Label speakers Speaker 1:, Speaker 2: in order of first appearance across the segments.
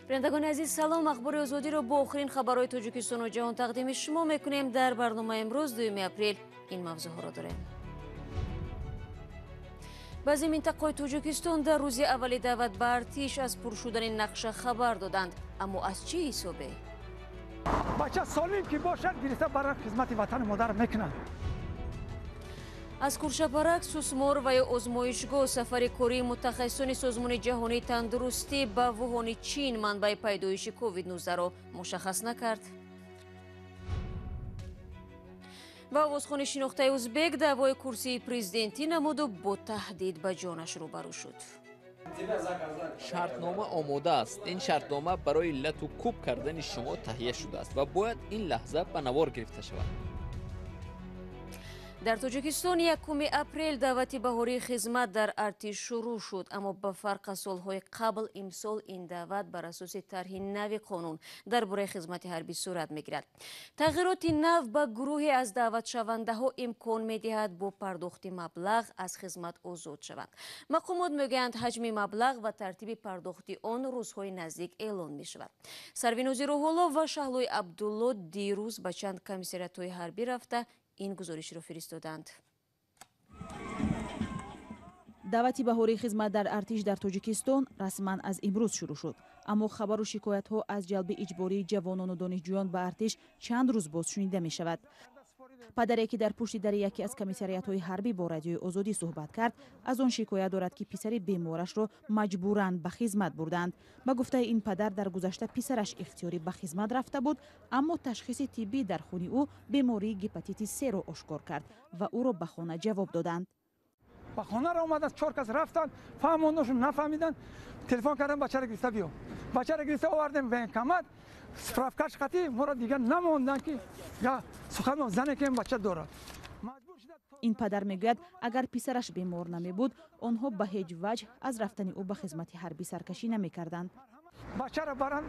Speaker 1: Бинандагони азиз, салом. Ахбори Озодиро бо охирин хабарҳои Тоҷикистону ҷаҳон тақдими шумо мекунем. Дар барномаи имрӯз, 2 апрел, ин мавзӯъҳоро дорем. Баъзе минтақаҳои Тоҷикистон дар рӯзи аввали даъват ба артиш аз пур шудани нақша хабар доданд. Аммо аз чӣ ҳисобе?
Speaker 2: Бача солим ки бошад, гирифта барои хизмати ватани модар мекунанд.
Speaker 1: Аз Куршапарак, Сусмор ва ё озмоишгоҳ сафари кории мутахассисони Созмони ҷаҳонии тандурустӣ ба Вуҳони Чин манбаи пайдоиши COVID-19-ро мушаххас накард. Ва овозхони шинохтаи узбек даъвои курсии президентӣ намуду бо таҳдид ба ҷонаш рӯбарӯ шуд.
Speaker 3: Шартнома омода аст. Ин шартнома барои лату кӯб кардани шумо таҳия шудааст ва бояд ин лаҳза ба навор гирифта шавад.
Speaker 1: Дар Тоҷикистон 1 апрел даъвати баҳории хизмат дар артиш шурӯъ шуд, аммо ба фарқ аз солҳои қабл имсол ин даъват бар асоси тарҳи нави қонун дар бораи хизмати ҳарбӣ сурат мегирад. Тағйироти нав ба гурӯҳе аз даъватшавандаҳо имкон медиҳад бо пардохти маблағ аз хизмат озод шаванд. Мақомот мегӯянд, ҳаҷми маблағ ва тартиби пардохти он рӯзҳои наздик эълон мешавад. Сарвинози Рӯҳулло ва Шаҳлои Абдулло дирӯз ба чанд комиссариатҳои ҳарбӣ рафта ин гузоришро фиристоданд.
Speaker 4: Даъвати баҳории хизмат дар артиш дар Тоҷикистон расман аз имрӯз шурӯъ шуд, аммо хабару шикоятҳо аз ҷалби иҷбории ҷавонону донишҷӯён ба артиш чанд рӯз боз шунида мешавад. Падаре ки дар пушти дари яке аз комиссариатҳои ҳарбӣ бо Радиои Озодӣ суҳбат кард, аз он шикоят дорад, ки писари беморашро маҷбуран ба хизмат бурданд. Ба гуфтаи ин падар, дар гузашта писараш ихтиёрӣ ба хизмат рафта буд, аммо ташхиси тиббӣ дар хуни ӯ бемории гепатити Серо ошкор кард ва ӯро ба хона ҷавоб доданд.
Speaker 2: Ба хонаро омаданд, 4 кас рафтанд, фаҳмондашон, нафаҳмиданд, телефон кардам, бачаро гирифта биё. Бачаро гирифта овардем военкомат, справкаш қатӣ моро дигар намонданд, ки я сухан зане ки бача дорад.
Speaker 4: Ин падар мегӯяд, агар писараш бемор намебуд, онҳо ба ҳеҷ ваҷҳ аз рафтани ӯ ба хизмати ҳарбӣ саркашӣ намекарданд.
Speaker 2: Бачаро баранд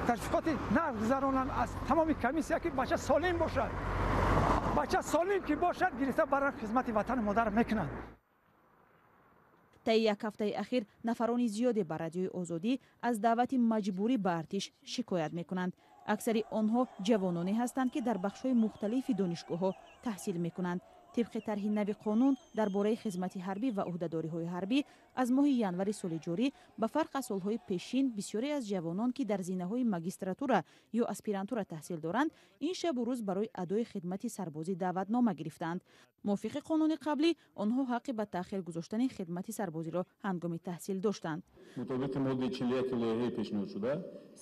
Speaker 2: ташвиқоти нағз гузаронанд аз тамоми комиссия, ки бача солим бошад. Бача солим ки бошад, гирифта баранд хизмати ватани модар мекунанд.
Speaker 4: Таи як ҳафтаи ахир нафарони зиёде ба Радиои Озодӣ аз даъвати маҷбурӣ ба артиш шикоят мекунанд. Аксари онҳо ҷавононе ҳастанд, ки дар бахшҳои мухталифи донишгоҳҳо таҳсил мекунанд. Тибқи тарҳи нави қонун дар бораи хизмати ҳарбӣ ва ӯҳдадориҳои ҳарбӣ аз моҳи январи соли ҷорӣ, ба фарқ аз солҳои пешин, бисёре аз ҷавонон, ки дар зинаҳои магистратура ё аспирантура таҳсил доранд, ин шабу рӯз барои адои хидмати сарбозӣ даъватнома гирифтаанд. Мувофиқи қонуни қаблӣ, онҳо ҳаққи ба таъхир гузоштани хидмати сарбозиро ҳангоми таҳсил доштанд.
Speaker 5: Мутобиқи моддаи 41 лоиҳаи пешниҳодшуда,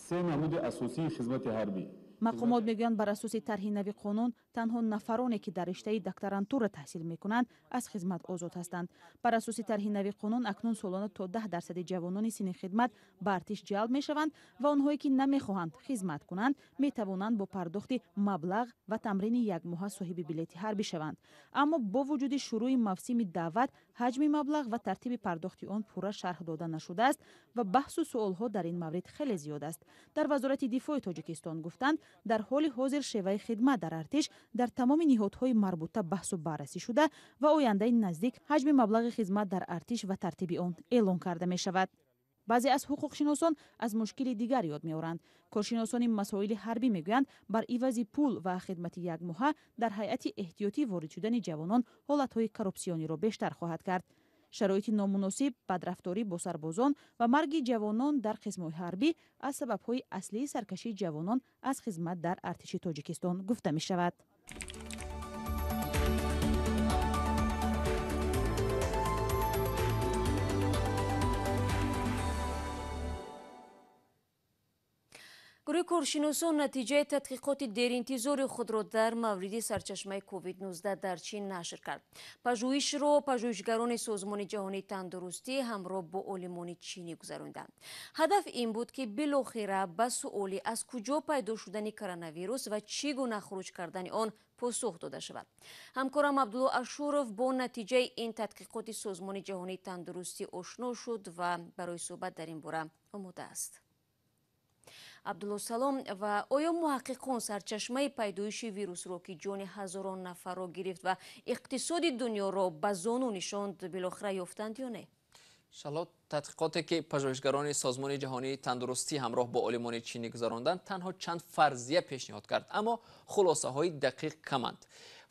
Speaker 5: 3 намуди асосии хизмати ҳарбӣ.
Speaker 4: Мақомот мегӯянд, бар асоси тарҳи нави қонун танҳо нафароне, ки дар риштаи докторантура таҳсил мекунанд, аз хизмат озод ҳастанд. Бар асоси тарҳи нави қонун акнун солона то 10% ҷавонони синни хидмат ба артиш ҷалб мешаванд ва онҳое, ки намехоҳанд хизмат кунанд, метавонанд бо пардохти маблағ ва тамрини якмоҳа соҳиби билети ҳарбӣ шаванд. Аммо бо вуҷуди шурӯъи мавсими даъват, ҳаҷми маблағ ва тартиби пардохти он пурра шарҳ дода нашудааст ва баҳсу суолҳо дар ин маврид хеле зиёд аст. Дар Вазорати дифои Тоҷикистон гуфтанд, дар ҳоли ҳозир шеваи хидмат дар артиш дар тамоми ниҳодҳои марбута баҳсу баррасӣ шуда ва ояндаи наздик ҳаҷми маблағи хизмат дар артиш ва тартиби он эълон карда мешавад. Баъзе аз ҳуқуқшиносон аз мушкили дигар ёд меоранд. Коршиносони масоили ҳарбӣ мегӯянд, бар ивази пул ва хидмати якмоҳа дар ҳайати эҳтиётӣ ворид шудани ҷавонон ҳолатҳои коррупсиониро бештар хоҳад кард. Шароити номуносиб, бадрафторӣ бо сарбозон ва марги ҷавонон дар қисмҳои ҳарбӣ аз сабабҳои аслии саркашии ҷавонон аз хизмат дар артиши Тоҷикистон гуфта мешавад.
Speaker 1: Гурӯҳи коршиносон натиҷаи тадқиқоти деринтизори худро дар мавриди сарчашмаи COVID-19 дар Чин нашр кард. Пажӯҳишро пажӯҳишгарони Созмони ҷаҳонии тандурустӣ ҳамроҳ бо олимони чинӣ гузаронданд. Ҳадаф ин буд, ки билохира ба суоли аз куҷо пайдо шудани коронавирус ва чӣ гуна хуруҷ кардани он посух дода шавад. Ҳамкорам Абдулло Ашуров бо натиҷаи ин тадқиқоти Созмони ҷаҳонии тандурустӣ ошно шуд ва барои суҳбат дар ин бора омода аст. Абдулло, салом. Ва оё муҳаққиқон сарчашмаи пайдоиши вирусро, ки ҷони ҳазорон нафарро гирифт ва иқтисоди дунёро ба зону нишонд, билохира ёфтанд ё не?
Speaker 3: Шаҳло, тадқиқоте ки пажӯҳишгарони Созмони Ҷаҳонии Тандурустӣ ҳамроҳ бо олимони чинӣ гузаронданд, танҳо чанд фарзия пешниҳод кард, аммо хулосаҳои дақиқ каманд.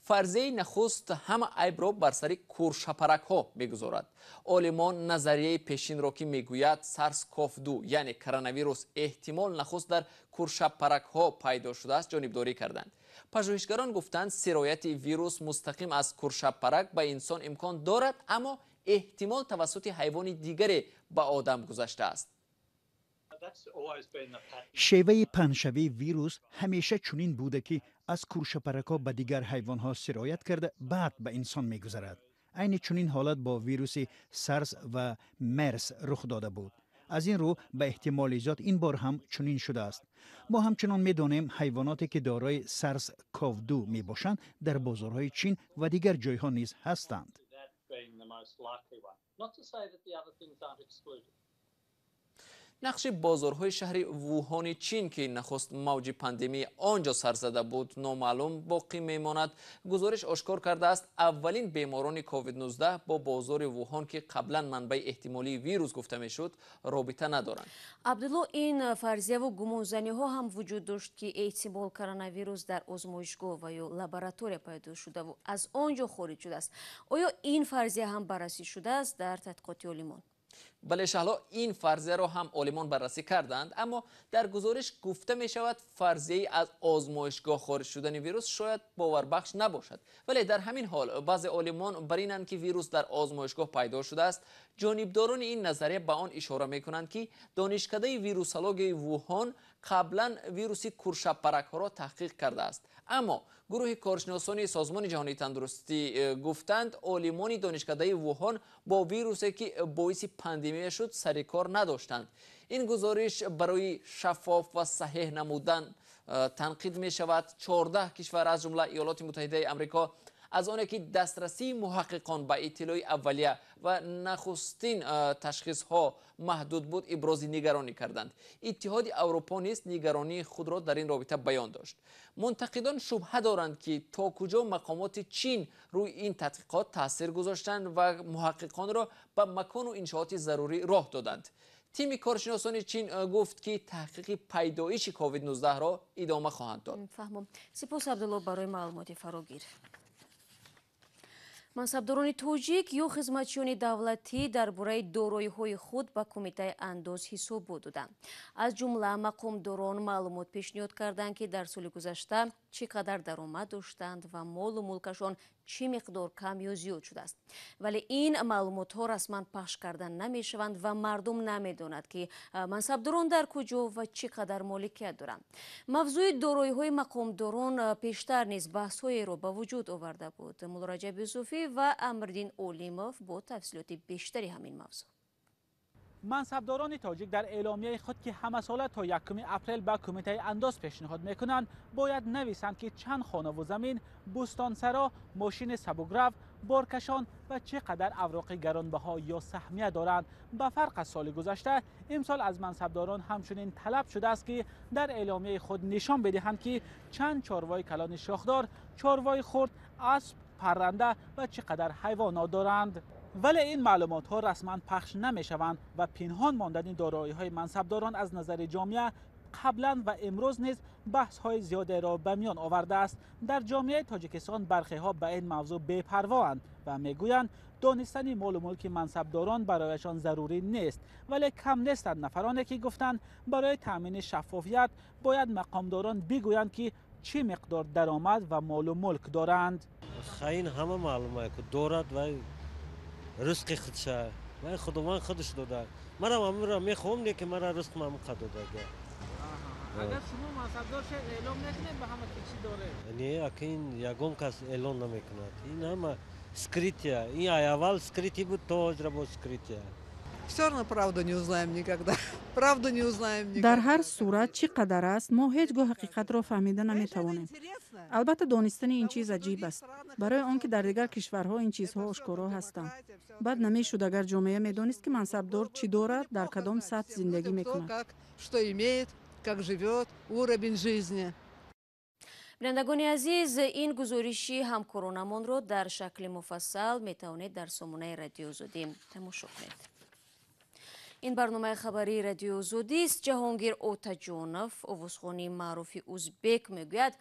Speaker 3: Фарзияи нахуст ҳама айбро бар сари куршапаракҳо мегузорад. Олимон назарияи пешинро, ки мегӯяд SARS-CoV-2, яъне коронавирус, эҳтимол нахуст дар куршапаракҳо пайдо шудааст, ҷонибдорӣ карданд. Пажӯҳишгарон гуфтанд, сирояти вирус мустақим аз куршапарак ба инсон имкон дорад, аммо эҳтимол тавассути ҳайвони дигаре ба одам гузаштааст.
Speaker 6: Шеваи паҳншавии вирус ҳамеша чунин буда, ки аз куршапаракҳо ба дигар ҳайвонҳо сироят карда, баъд ба инсон мегузарад. Айни чунин ҳолат бо вируси САРС ва МЕРС рух дода буд. Аз ин рӯ, ба эҳтимоли зиёд ин бор ҳам чунин шудааст. Мо ҳамчунон медонем, ҳайвоноте ки дорои сарс ков 2 мебошанд, дар бозорҳои Чин ва дигар ҷойҳо низ ҳастанд.
Speaker 3: Нақши бозорҳои шаҳри Вуҳони Чин, ки нахуст мавҷи пандемия он ҷо сар зада буд, номаълум боқӣ мемонад. Гузориш ошкор кардааст, аввалин беморони COVID-19 бо бозори Вуҳон, ки қаблан манбаи эҳтимолии вирус гуфта мешуд, робита надоранд.
Speaker 1: Абдулло, ин фарзияву гумонзаниҳо ҳам вуҷуд дошт, ки эҳтимол коронавирус дар озмоишгоҳ ва ё лаборатория пайдо шудаву аз он ҷо хориҷ шудааст. Оё ин фарзия ҳам баррасӣ шудааст дар тадқиқоти олимон?
Speaker 3: Бале, Шаҳло, ин фарзияро ҳам олимон баррасӣ карданд, аммо дар гузориш гуфта мешавад, фарзияи аз озмоишгоҳ хориҷ шудани вирус шояд боварбахш набошад. Вале дар ҳамин ҳол баъзе олимон бар инанд, ки вирус дар озмоишгоҳ пайдо шудааст. Ҷонибдорони ин назария ба он ишора мекунанд, ки донишкадаи вирусологияи Вуҳон қаблан вируси куршапаракҳоро таҳқиқ кардааст. Аммо гурӯҳи коршиносони Созмони Ҷаҳонии Тандурустӣ гуфтанд, олимони донишкадаи Вуҳон бо вирусе, ки боиси пандемия шуд, сари кор надоштанд. Ин гузориш барои шаффоф ва саҳеҳ намудан танқид мешавад. 14 кишвар, аз ҷумла Иёлоти Муттаҳидаи Амрико, аз оне ки дастрасии муҳаққиқон ба иттилои аввалия ва нахустин ташхисҳо маҳдуд буд, ибрози нигаронӣ карданд. Иттиҳоди Аврупо низ нигаронии худро дар ин робита баён дошт. Мунтақидон шубҳа доранд, ки то куҷо мақомоти Чин рӯи ин тадқиқот таъсир гузоштанд ва муҳаққиқонро ба макону иншооти зарурӣ роҳ доданд. Тими коршиносони Чин гуфт, ки таҳқиқи пайдоиши COVID-19-ро идома хоҳанд дод.
Speaker 1: Фаҳмом. Сипос, Абдулло, барои маълумоти фарогир. Мансабдорони тоҷик ё хизматчиёни давлатӣ дар бораи дороиҳои худ ба Кумитаи андоз ҳисобот доданд. Аз ҷумла мақомдорон маълумот пешниҳод карданд, ки дар соли гузашта чӣ қадар даромад доштанд ва молу мулкашон чӣ миқдор кам ё зиёд шудааст. Вале ин маълумотҳо расман пахш карда намешаванд ва мардум намедонад, ки мансабдорон дар куҷо ва чӣ қадар моликият доранд. Мавзӯи дороиҳои мақомдорон пештар низ баҳсҳоеро ба вуҷуд оварда буд. Муллораҷаб Юсуфӣ ва Амриддин Олимов бо тафсилоти бештари ҳамин мавзӯъ.
Speaker 7: Мансабдорони тоҷик дар эъломияи худ, ки ҳамасола то 1 апрел ба Кумитаи андоз пешниҳод мекунанд, бояд нависанд, ки чанд хонаву замин, бӯстонсаро, мошини сабукрав, боркашон ва чӣ қадар авроқи гаронбаҳо ё саҳмия доранд. Ба фарқ аз соли гузашта, имсол аз мансабдорон ҳамчунин талаб шудааст, ки дар эъломияи худ нишон бидиҳанд, ки чанд чорвои калони шохдор, чорвои хурд, асп, парранда ва чӣ қадар ҳайвонот доранд. Вале ин маълумотҳо расман пахш намешаванд ва пинҳон мондани дороиҳои мансабдорон аз назари ҷомеа қаблан ва имрӯз низ баҳсҳои зиёдеро ба миён овардааст. Дар ҷомеаи Тоҷикистон бархеҳо ба ин мавзӯъ бепарвоанд ва мегӯянд, донистани молу мулки мансабдорон барояшон зарурӣ нест. Вале кам нестанд нафароне, ки гуфтанд, барои таъмини шаффофият бояд мақомдорон бигӯянд, ки чӣ миқдор даромад ва молу мулк доранд.
Speaker 8: Ин ҳама маълума дорад ва ризқи худша вай Худованд худаш дода. Манам амра мехоҳам, не ки мара ризқ мамқа додага.
Speaker 7: Агар шумо мансабдор шед, эълон мекунед ба ҳама, ки чӣ доред?
Speaker 8: Не, ака, ин ягон кас эълон намекунад. Ин ҳама скрытия. Ин аввал скрытый буд, то ҳозира боз скрытия.
Speaker 9: Все равно правду не узнаем никогда. Правду не узнаем никогда.
Speaker 10: Дар ҳар сурат, чӣ қадар аст, мо ҳеҷ гоҳ ҳақиқатро фаҳмида наметавонем. Албатта, донистани ин чиз аҷиб аст, барои он ки дар дигар кишварҳо ин чизҳо ошкоро ҳастанд. Бад намешуд, агар ҷомеа медонист, ки мансабдор чӣ дорад, дар кадом сатҳ зиндагӣ мекунад.
Speaker 9: Что имеет, как живет, уровень жизни.
Speaker 1: Бинандагони азиз, ин гузориши ҳамкоронамонро дар шакли муфассал метавонед дар сомонаи Радиои Озодӣ тамошо кунед. Ин барномаи хабарии Радиои Озодист. Ҷаҳонгир Отаҷонов, овозхони маъруфи узбек, мегӯяд,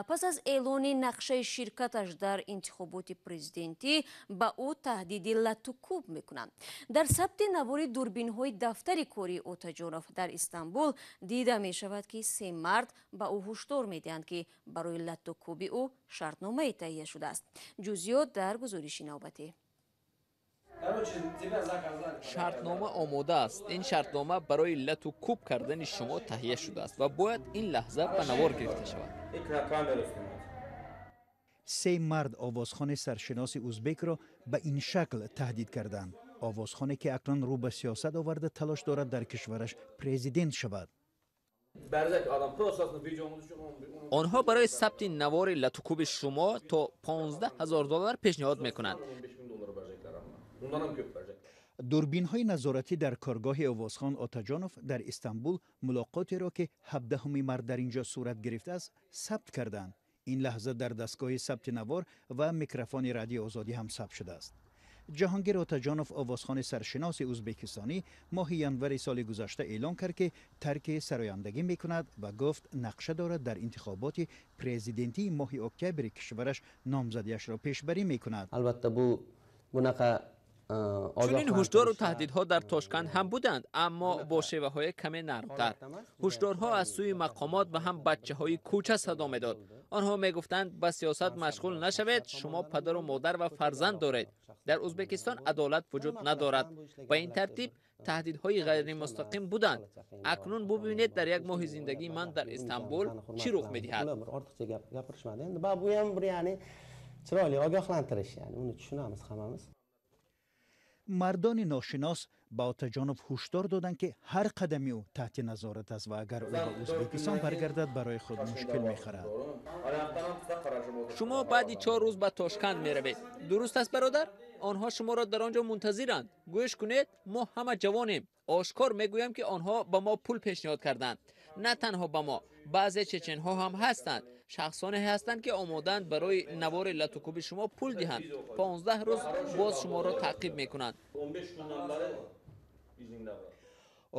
Speaker 1: пас аз эълони нақшаи ширкаташ дар интихоботи президентӣ ба ӯ таҳдиди латукӯб мекунанд. Дар сабти навори дурбинҳои дафтари кории Отаҷонов дар Истанбул дида мешавад, ки се мард ба ӯ ҳушдор медиҳанд, ки барои латукӯби ӯ шартномае таҳия шудааст. Ҷузъиёт дар гузориши навбатӣ.
Speaker 3: Шартнома омода аст. Ин шартнома барои лату кӯб кардани шумо таҳия шудааст ва бояд ин лаҳза ба навор гирифта шавад.
Speaker 6: Се мард овозхони саршиноси узбекро ба ин шакл таҳдид карданд. Овозхоне ки акнун рӯ ба сиёсат оварда, талош дорад дар кишвараш президент шавад.
Speaker 3: Онҳо барои сабти навори латукӯби шумо то 15 ҳазор доллар пешниҳод мекунанд.
Speaker 6: Дурбинҳои назоратӣ дар коргоҳи овозхон Отаҷонов дар Истанбул мулоқотеро, ки 17 март дар ин ҷо сурат гирифтааст, сабт карданд. Ин лаҳза дар дастгоҳи сабти навор ва микрофони Радиои Озодӣ ҳам сабт шудааст. Ҷаҳонгир Отаҷонов, овозхони саршиноси узбекистонӣ, моҳи январи соли гузашта эълон кард, ки тарки сарояндагӣ мекунад ва гуфт, нақша дорад дар интихоботи президентии моҳи октябри кишвараш номзадиашро пешбарӣ мекунад.
Speaker 11: Албатта, бу бунақа
Speaker 3: Чунин ҳушдору таҳдидҳо дар Тошканд ҳам буданд, аммо бо шеваҳои каме нармтар. Ҳушдорҳо аз сӯи мақомот ва ҳам бачаҳои кӯча садо медод. Онҳо мегуфтанд, ба сиёсат машғул нашавед, шумо падару модар ва фарзанд доред, дар Ӯзбекистон адолат вуҷуд надорад. Ба ин тартиб таҳдидҳои ғайримустақим буданд. Акнун бубинед, дар як моҳи зиндагии ман дар Истанбул чӣ рух медиҳад.
Speaker 11: Chiroyli ogohlantirish, ya'ni uni tushunamiz hammamiz.
Speaker 6: Мардони ношинос ба Отаҷонов ҳушдор доданд, ки ҳар қадами ӯ таҳти назорат аст ва агар ӯ ба Ӯзбекистон баргардад, барои худ мушкил мехарад.
Speaker 3: Шумо баъди 4 рӯз ба Тошканд меравед, дуруст аст, бародар? Онҳо шуморо дар он ҷо мунтазиранд. Гӯш кунед, мо ҳама ҷавонем. Ошкор мегӯям, ки онҳо ба мо пул пешниҳод карданд. На танҳо ба мо, баъзе чеченҳо ҳам ҳастанд. Шахсоне ҳастанд, ки омодаанд барои навори латукӯби шумо пул диҳанд. 15 рӯз боз шуморо таъқиб мекунанд.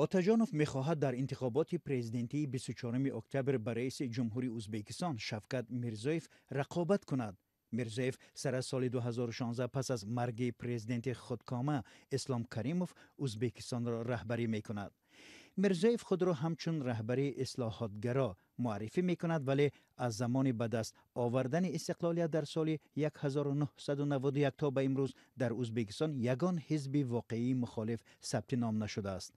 Speaker 6: Отаҷонов мехоҳад дар интихоботи президентии 24 октябр ба раиси ҷумҳури Ӯзбекистон Шавкат Мирзоев рақобат кунад. Мирзоев сар аз соли 2016, пас аз марги президенти худкома Ислом Каримов, Ӯзбекистонро раҳбарӣ мекунад. Мирзоев худро ҳамчун раҳбари ислоҳотгаро муаррифӣ мекунад, вале аз замони ба даст овардани истиқлолият дар соли 1991 то ба имрӯз дар Ӯзбекистон ягон ҳизби воқеии мухолиф сабти ном нашудааст.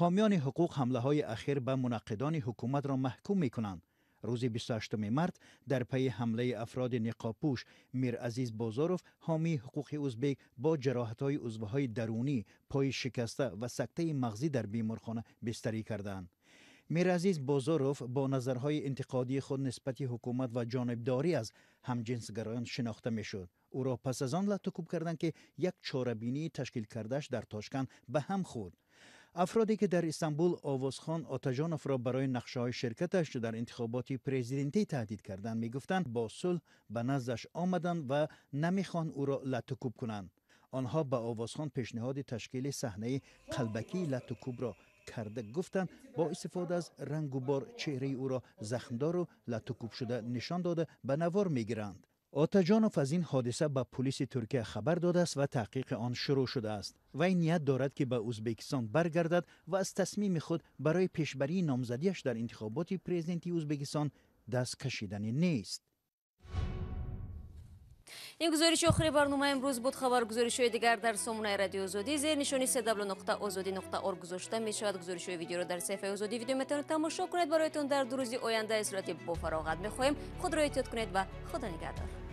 Speaker 6: Ҳомиёни ҳуқуқ ҳамлаҳои ахир ба мунаққидони ҳукуматро маҳкум мекунанд. Рӯзи 28 март дар пайи ҳамлаи афроди ниқобпӯш Миразиз Бозоров, ҳомии ҳуқуқи узбек, бо ҷароҳатҳои узвҳои дарунӣ, пои шикаста ва сактаи мағзӣ дар беморхона бистарӣ карданд. Миразиз Бозоров бо назарҳои интиқодии худ нисбати ҳукумат ва ҷонибдорӣ аз ҳамҷинсгароён шинохта мешуд. Ӯро пас аз он латукӯб карданд, ки як чорабинии ташкил кардааш дар Тошканд ба ҳам хӯрд. Афроде ки дар Истанбул овозхон Отаҷоновро барои нақшаҳои ширкаташ дар интихоботи президентӣ таҳдид карданд, мегуфтанд, бо сулҳ ба наздаш омаданд ва намехоҳанд ӯро латукӯб кунанд. Онҳо ба овозхон пешниҳоди ташкили саҳнаи қалбакии латукӯбро карда, гуфтанд, бо истифода аз рангу бор чеҳраи ӯро захмдору латукӯбшуда нишон дода, ба навор мегиранд. Отаҷонов аз ин ҳодиса ба пулиси Туркия хабар додааст ва таҳқиқи он шурӯъ шудааст. Вай ният дорад, ки ба Ӯзбекистон баргардад ва аз тасмими худ барои пешбарии номзадиаш дар интихоботи президентии Ӯзбекистон даст кашиданӣ нест.
Speaker 1: Ин гузориши охири барномаи имрӯз буд. Хабару гузоришҳои дигар дар сомонаи Радиои Озодӣ зери нишони cw.ozodi.org гузошта мешавад. Гузоришҳои видеоро дар саҳифаи Озодӣ Видео метавонед тамошо кунед. Бароятон дар 2 рӯзи оянда истироҳати бофароғат мехоҳем. Худро эҳтиёт кунед ва Худо нигаҳдор.